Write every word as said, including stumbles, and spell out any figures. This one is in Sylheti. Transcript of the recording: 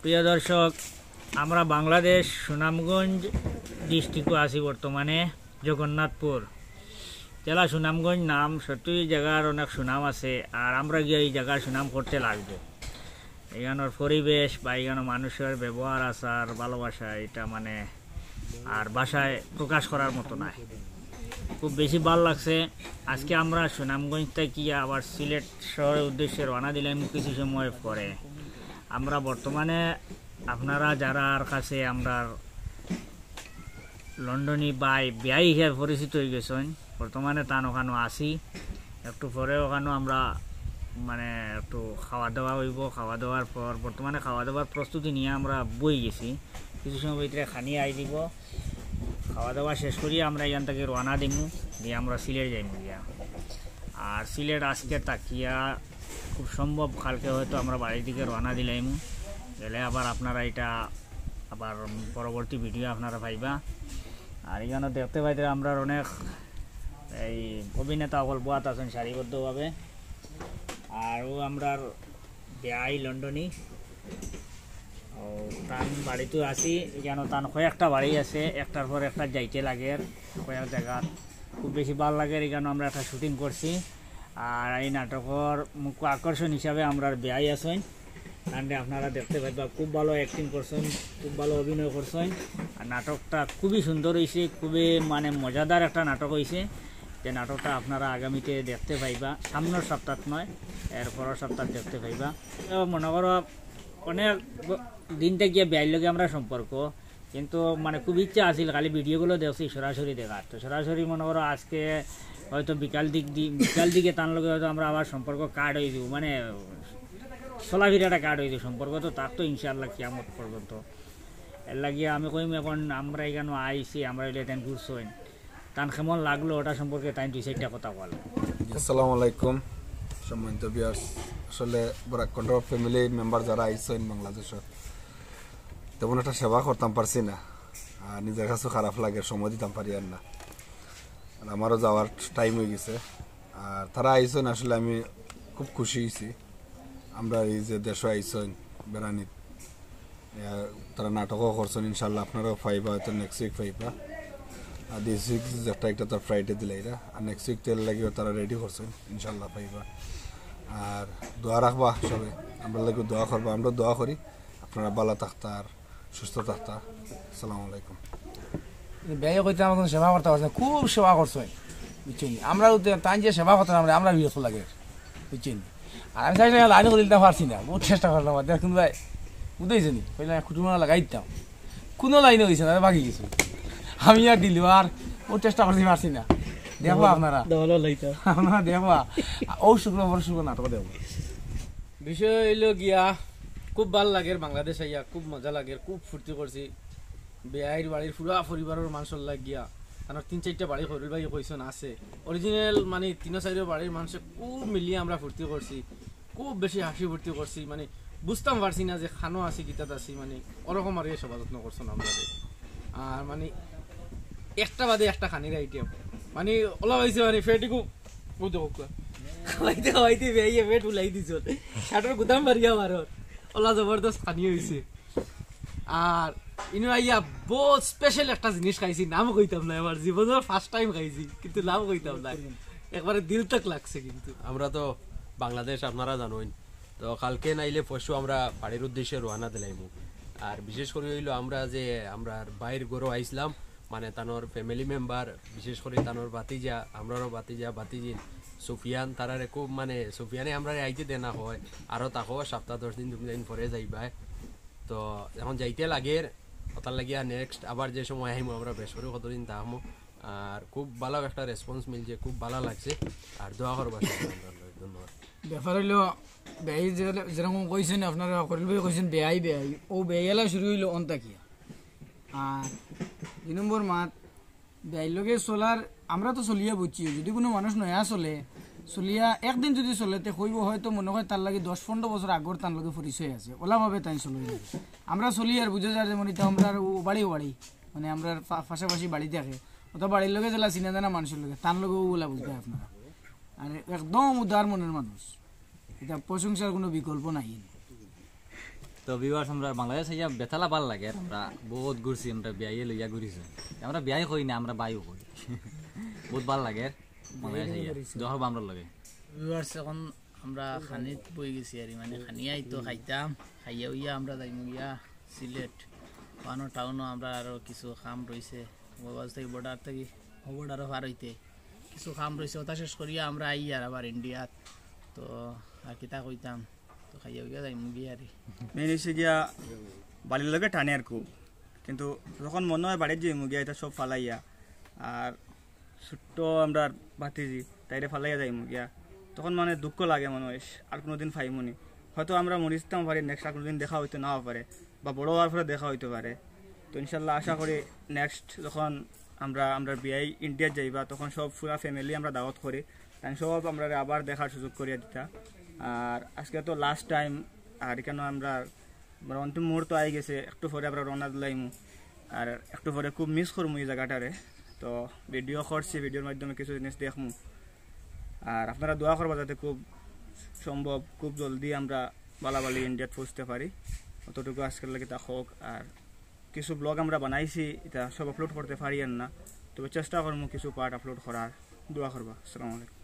প্রিয় দর্শক, আমরা বাংলাদেশ সুনামগঞ্জ ডিস্ট্রিক্টও আছি বর্তমানে, জগন্নাথপুর জেলা সুনামগঞ্জ নাম। সত্যি জায়গার অনেক সুনাম আছে, আর আমরা গিয়া এই জায়গার সুনাম করতে লাগবো। এখানোর পরিবেশ বা এখানো মানুষের ব্যবহার, আচার, ভালোবাসা, এটা মানে আর ভাষায় প্রকাশ করার মতো নয়। খুব বেশি ভালো লাগছে। আজকে আমরা সুনামগঞ্জ থেকে আবার সিলেট শহরের উদ্দেশ্যে রওনা দিলাম কিছু সময় পরে। আমরা বর্তমানে আপনারা যারার কাছে আমরার লন্ডনি ভাই বিয়াই হিসাবে পরিচিত হয়ে গেছেন, বর্তমানে তান ওখানো আছি। একটু পরে ওখানো আমরা মানে একটু খাওয়া দাওয়া হইব। খাওয়া দাওয়ার পর বর্তমানে খাওয়া দাওয়ার প্রস্তুতি নিয়ে আমরা বই গেছি। কিছু সময় ভিতরে খানি আই দিব। খাওয়া দাওয়া শেষ করি আমরা এখান থেকে রওনা দিমু, দিয়ে আমরা সিলেট যাইমু গিয়া। আর সিলেট আজকে তাকিয়া খুব সম্ভব কালকে হয়তো আমরা বাড়ির দিকে রওনা দিলাইমু। গেলে আবার আপনারা এটা আবার পরবর্তী ভিডিও আপনারা পাইবা। আর এখানে দেখতে পাইতে আমরা অনেক এই অভিনেতা অকল বওয়াত আছেন সারিবদ্ধভাবে। আর ও আমরার বিয়াই লন্ডনি, ও তান বাড়িতে আছি। এখানে তান কয়েকটা বাড়ি আছে, একটার পর একটা যাইতে লাগে কয়েক জায়গা। খুব বেশি ভালো লাগে। এখানে আমরা একটা শুটিং করছি। আর এই নাটকর মুখ্য আকর্ষণ হিসাবে আমরার বিয়াই আছেন, তানরে আপনারা দেখতে পাইবা। খুব ভালো অ্যাক্টিং করছেন, খুব ভালো অভিনয় করছেন। আর নাটকটা খুবই সুন্দর হয়েছে, খুবই মানে মজাদার একটা নাটক হয়েছে। যে নাটকটা আপনারা আগামীতে দেখতে পাইবা সামনের সপ্তাহ নয়, এর পরের সপ্তাহ দেখতে পাইবা। তো মনে করো অনেক ব- দিন থেকে বিয়াইর লগে আমরা সম্পর্ক, কিন্তু মানে খুব ইচ্ছা আছিল খালি ভিডিওগুলো দেখছি সরাসরি দেখার। তো সরাসরি মনে করো আজকে হয়তো বিকাল দিক দি বিকাল দিকে তার লগে হয়তো আমরা আবার সম্পর্ক কাট হয়ে দিব, মানে চলাফেরাটা কাট হয়ে দিব। সম্পর্ক তো থাকতো ইনশাআল্লাহ কিয়ামত পর্যন্ত। এর লাগিয়া আমি কইম এখন আমরা এখানে আইছি, আমরা হইলে তান ঘুরছইন, তান কেমন লাগলো ওটা সম্পর্কে তাই দুই চারটা কথা বল। আসসালামু আলাইকুম সম্মানিত ভিউয়ার্স। আসলে বরাক কণ্ঠ ফ্যামিলি মেম্বার যারা আইছেন বাংলাদেশর, তেমন একটা সেবা করতাম পারছি না। আর নিজের কাছে খারাপ লাগে, সময় দিতাম পারি আর না। আর আমারও যাওয়ার টাইম হয়ে গেছে। আর তারা আইছেন, আসলে আমি খুব খুশি হয়েছি। আমরা এই যে দেশে আইছেন বেড়ানিত, আহ, তারা নাটকও করছেন, ইনশাল্লাহ আপনারাও পাইবা, হয়তো নেক্সট উইক পাইবা। আর দিস উইক একটা একটা তার ফ্রাইডে দিলাইরা, আর নেক্সট উইক তেল লাগিও তারা রেডি করছেন, ইনশাল্লাহ পাইবা। আর দোয়া রাখবা সবে, আমরা লাগে দোয়া করবা, আমরা দোয়া করি আপনারা ভালো থাকতা আর সুস্থ থাকতা। আসসালামু আলাইকুম। বিয়াই কইতে আমার কোনো সেবা করতে পারছে না, খুব সেবা করছে, বুঝছেন? আমরা তাই যে সেবা করতে আমরা আমরা বিরক্ত লাগে, বুঝছেন? আর আমি চাইছিলাম লাইন করে দিতে পারছি না, বহুত চেষ্টা করলাম, আর দেখুন ভাই, বুঝতেছি নি, কইলাম কুটুমা লাগাই দিতাম, কোনো লাইনে হয়েছে না, বাকি কিছু আমি আর দিল আর বহুত চেষ্টা করতে পারছি না। দেখো আপনারা, দল লাইতা আপনারা দেখবা, ও শুক্রবার শুক্র নাটক দেখবো। বিষয় হইল গিয়া খুব ভালো লাগে বাংলাদেশ আইয়া, খুব মজা লাগে, খুব ফুর্তি করছি। বিয়াইর বাড়ির পুরা পরিবারের মানুষর লাগিয়া, আমার তিন চারটা বাড়ি খরুল ভাই কইছন আছে অরিজিনাল, মানে তিন চাইর বাড়ির মানুষে খুব মিলিয়ে আমরা ফুর্তি করছি, খুব বেশি হাসি ফুর্তি করছি। মানে বুঝতাম পারছি না যে খানো আছি কিতাত আছি, মানে ওরকম আর সেবা যত্ন করছন আমরা। আর মানে একটা বাদে একটা খানির আইটেম, মানে ওলা হয়েছে মানে ফেটিকু বুঝতে খাওয়াইতে খাওয়াইতে বেয়ে পেট ফুলাই দিছ, শার্টর গুদাম বাড়িয়া মারর, ওলা জবরদস্ত খানি হয়েছে। আর ইনো আইয়া বহুত স্পেশাল একটা জিনিস খাইছি, নাম কইতাম না, আমার জীবনের ফার্স্ট টাইম খাইছি, কিন্তু নাম কইতাম না, একবারে দিল তক লাগছে। কিন্তু আমরা তো বাংলাদেশ আপনারা জানোইন, তো কালকে নাইলে পরশু আমরা বাড়ির উদ্দেশ্যে রওনা দিলাইমু। আর বিশেষ করে হইলো আমরা যে আমরা বাইর গরু আইসলাম, মানে তানোর ফ্যামিলি মেম্বার, বিশেষ করে তানোর ভাতিজা, আমরারও ভাতিজা ভাতিজিন সুফিয়ান, তারারে খুব মানে সুফিয়ানে আমরারে আইতে দেনা হয়, আরও তাকো সপ্তাহ দশ দিন তুমি দিন পরে যাইবায়। তো এখন যাইতে লাগের, ওটার লাগিয়া নেক্সট আবার যে সময় আহিমু আমরা বেশ করে কতদিন থাকমু। আর খুব ভালো একটা রেসপন্স মিলছে, খুব ভালো লাগছে। আর দোয়া করবা সবাই আমরার লাগি। ধন্যবাদ। ব্যাপার হইলো ভাই যে যেরকম কইছেন আপনারা করিল ভাই কইছেন বেয়াই বেয়াই ও বেয়াইলা শুরু হইলো অন্তাকিয়া। আর দুই নম্বর মাত বেয়াই লগে চলার আমরা তো চলিয়া বুঝছি, যদি কোনো মানুষ নয়া চলে চলিয়া একদিন যদি চলে তে কইব হয়তো মনে হয় তার লাগে দশ পনেরো বছর আগর তার লগে পরিচয় আছে, ওলাভাবে তাই চলে। আমরা চলি আর বুঝে যার যেমন এটা আমরা ও বাড়ি ও বাড়ি মানে আমরা পা- পাশাপাশি বাড়ি থাকে, অত বাড়ির লগে যেলা চিনা জানা মানুষের লগে তার লগে ওগুলা বুঝতে আপনারা। আর একদম উদার মনের মানুষ, এটা প্রশংসার কোনো বিকল্প নাই। তো ভিউয়ার্স, আমরা বাংলাদেশ আইয়া বেতালা ভালা লাগে। আমরা বহুত ঘুরছি, আমরা বিয়াইয়ে লইয়া ঘুরিছি। আমরা বিয়াই কই না, আমরা বাইও কই। বহুত ভালা লাগে বাংলাদেশ আইয়া। দোয়া করবা আমরার লগে। ভিউয়ার্স, এখন আমরা খানিত বই গেছি আর কি, মানে খানি আইতো খাইতাম, খাইয়া উইয়া আমরা যাইমু গিয়া সিলেট। ওয়ানো টাউনও আমরা আরো কিছু কাম রইছে, বাবাজ থাকি বর্ডার থাকি বর্ডারও পার হইতে কিছু কাম রইছে, ওটা শেষ করিয়া আমরা আই আর আবার ইন্ডিয়াত। তো আর কিতা কইতাম, তো খাইয়া উইয়া যাইমু গিয়া আর কি। মেইন হইছে গিয়া বাড়ির লগে টানে আর খুব, কিন্তু যখন মনে হয় বাড়িত যাইমু গিয়া, এটা সব ফালাইয়া, আর ছোট্ট আমরার ভাতিজি, তাইরে ফালাইয়া যাইমু গিয়া, তখন মানে দুঃখ লাগে, মনে হয় আর কোনোদিন পাইমু নি। হয়তো আমরা মরি যেতাম পারি, নেক্সট আর কোনোদিন দেখা হইতো নাও পারে, বা বড় হওয়ার পরে দেখা হইতে পারে। তো ইনশাল্লাহ আশা করি নেক্সট যখন আমরা, আমরা বিয়াই ইন্ডিয়াত যাইবা, তখন সব পুরা ফ্যামিলি আমরা দাওয়াত করি, তাই সব আমরা আবার দেখার সুযোগ করিয়া দিতা। আর আজকে তো লাস্ট টাইম, আর এখানে আমরা আমরা অন্তিম মুহূর্ত আই গেছে, একটু পরে আমরা রওনা দিলাইমু। আর একটু পরে খুব মিস করমু এই জায়গাটারে। তো ভিডিও করছি, ভিডিওর মাধ্যমে কিছু জিনিস দেখমু। আর আপনারা দোয়া করবা যাতে খুব সম্ভব খুব জলদি আমরা বালাবালি ইন্ডিয়াত পৌঁছতে পারি। অতটুকু আজকের লাগি তা হোক। আর কিছু ব্লগ আমরা বানাইছি, এটা সব আপলোড করতে পারি আর না, তবে চেষ্টা করমু কিছু পার্ট আপলোড করার। দোয়া করবা। আসসালামু আলাইকুম।